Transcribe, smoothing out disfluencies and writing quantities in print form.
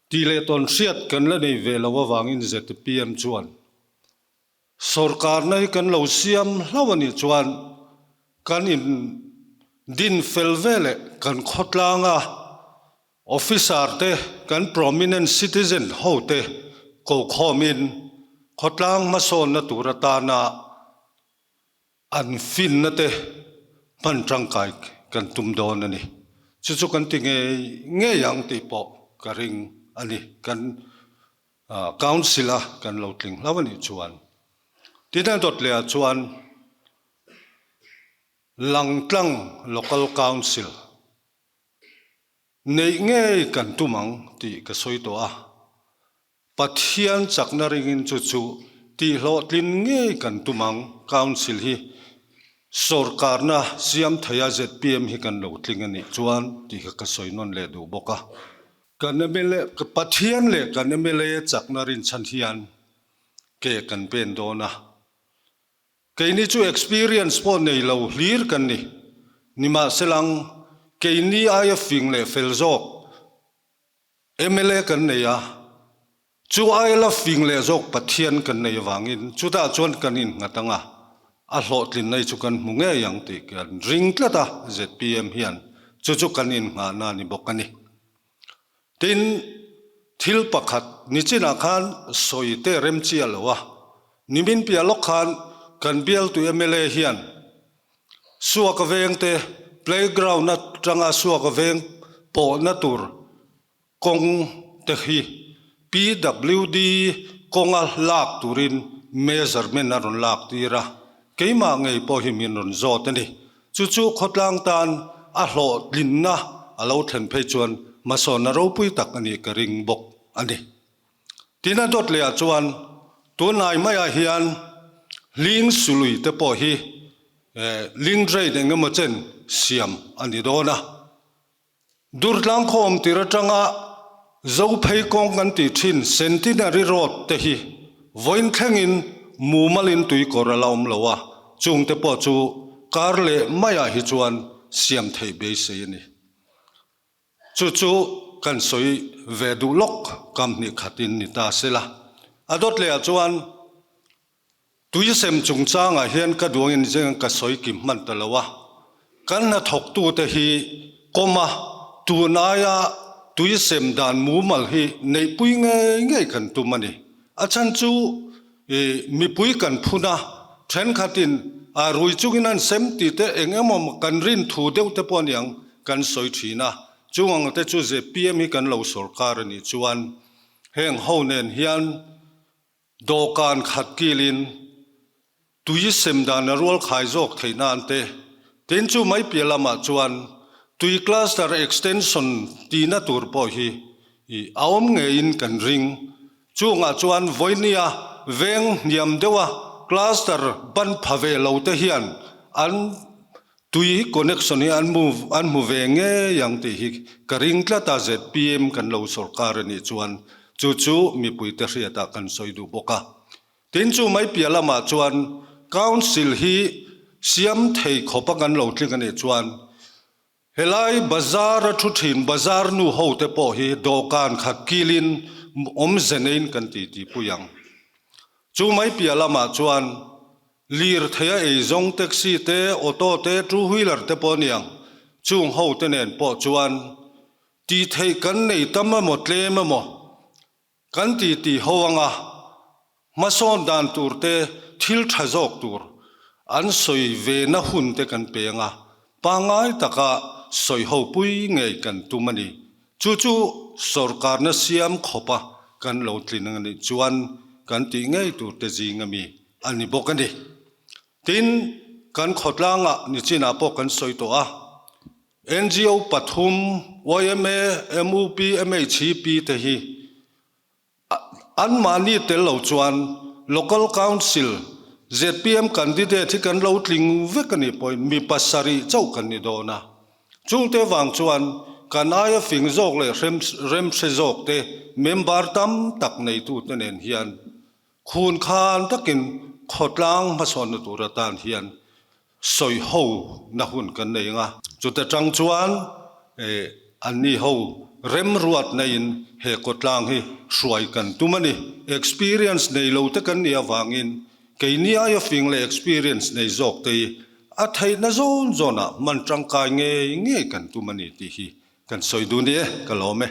Tih leh tawn hriat kan la nei ve lo avangin zpm chuan Sorkarna hi kan lo siam hlauh a nih chuan kan in din fel ve leh kan khawtlanga officer te kan prominent citizen ho te kokhawmin khawtlang hmasawnna tur atana an finna te hman tangkai kan tum dawn a ni. Chu chu kan ti ngei ngei ang tih pawh ka ring a ni. Kan Council a kan lo tling hlauh a nih chuan tin a dawt leh ah chuan Langtlang Local Council neih ngei kan tum ang tih ka sawi tawh a. Pathian chakna ringin chu chu tihhlawhtlin ngei kan tum ang. Council hi sorkarna siam theia zpm hi kan lo tling a nih chuan tih kha ka sawi nawn leh duh bawk a. Kan mla, Pathian leh kan mla chakna rinchhan hian ke kan pen dawn a. Keini chu experience pawh nei lo hlir kan ni. Nimahselang, keini aia fing leh fel zawk Mla kan nei a, chu aia fing leh zawk Pathian kan nei avangin chutah chuan kan innghat ang a, a hlawhtlinna hi chu kan hmu ngei ang tih kan ring tlat a, zpm hian chu chu kan innghahna a ni bawk a ni. Tin, thil pakhat nichinah khan sawi te rem chiah lo a, nimin piah lawk khan kan bialtu mla hian Suaka vengte playground atanga Suaka veng pawhna tur kawng te hi PWD kawnga lak turin measurement a rawn lak tir a, keimah ngei pawh hi min rawn zawt a ni. Chu chu khawtlang tan a hlawhtlinna a lo thlen phei chuan hmasawnna ropui tak a nih ka ring bawk a ni. Tin a dawt leh ah chuan tunlai maiah hian hling sului te pawh hi ling drain eng emaw chen siam a ni dawn a. Durtlang khawm tir atanga Zophei kawng kan tih thin Centenary Road te hi vawiin thlengin mumalin tuikawr a la awm lo a, chung te pawh chu kar leh maiah hi chuan siam theih beisei a ni. Chu chu kan sawi ve duh lawk kam hnih khatin ni ta sela. A dawt lehah chuan tui sem chungchangah hian ka duangin zeng ka sawi kim hman ta lo a. Kan hnathawktute hi kawma tun aia tui sem dan mumal hi neihpui ngei ngei kan tum a ni. A chhan chu I mipui kan phun a, thenkhatin a rui chungin an sem tih te eng emaw kan rin thu deuh te pawh aniang kan sawi thin a, chung ang te chu zpm hi kan lo sawrkar a nih chuan heng ho nen hian dawhkan khat kilin tui sem dan a rual khai zawk theih nan te, tin chu mai piah lamah chuan tui cluster extension tihna tur pawh hi i a awm ngeiin kan ring. Chungah chuan vawinia veng hniam deuha cluster ban pha ve lo te hian an tui connection hi an an hmu ve ngei ang tih hi ka ring tlat a, zpm kan lo sawrkar a nih chuan chu chu mipuite hriatah kan sawi duh bawk a. Tin chu mai piah lamah chuan council hi siam thei khawpa kan lo tling a nih chuan Helai bazar a thu thin bazar nu ho te pawh hi dawhkan khat kilin awmze neiin kan ti ti pui ang. Chu mai piah lamah chuan lirthei a eizawng taxi te, auto te, two wheeler te pawh a ni ang, chung ho te nen pawh chuan tih theih kan nei tam emaw tlem emaw Kan ti ti ho anga hmasawn dan tur te thil tha zawk tur an sawi ve na hun te kan pe anga pangngai taka sawi ho pui ngei kan tum a ni. Chu chu sorkarna siam khawpa kan lo tlin ang anih chuan kan tih ngei tur te zing ami a ni bawk a ni. Tin, kan khawtlangah nichinah pawh kan sawi tawh a, NGO pathum, yma, mup, MHEP te hi anmahni tel lo chuan Local Council zpm candidate hi kan lo tling vek a nih pawhin mi pasarih chauh kan ni dawn a. Chungte vang chuan kan aia fing zawk leh remhre zawk te member tam tak neitute nen hian Khun khan takin khawtlang hmasawnna tur atan hian sawi ho na hun kan nei ang a. Chuta tang chuan anni ho Remruat neiin he kawtlang hi hruai kan tum a ni. Experience nei lo te kan nih avangin keini aia fing leh experience nei zawk te hi a theihna zawn zawnah hman tangkai ngei ngei kan tum a ni tih hi kan sawi dun i e, ka lawm e.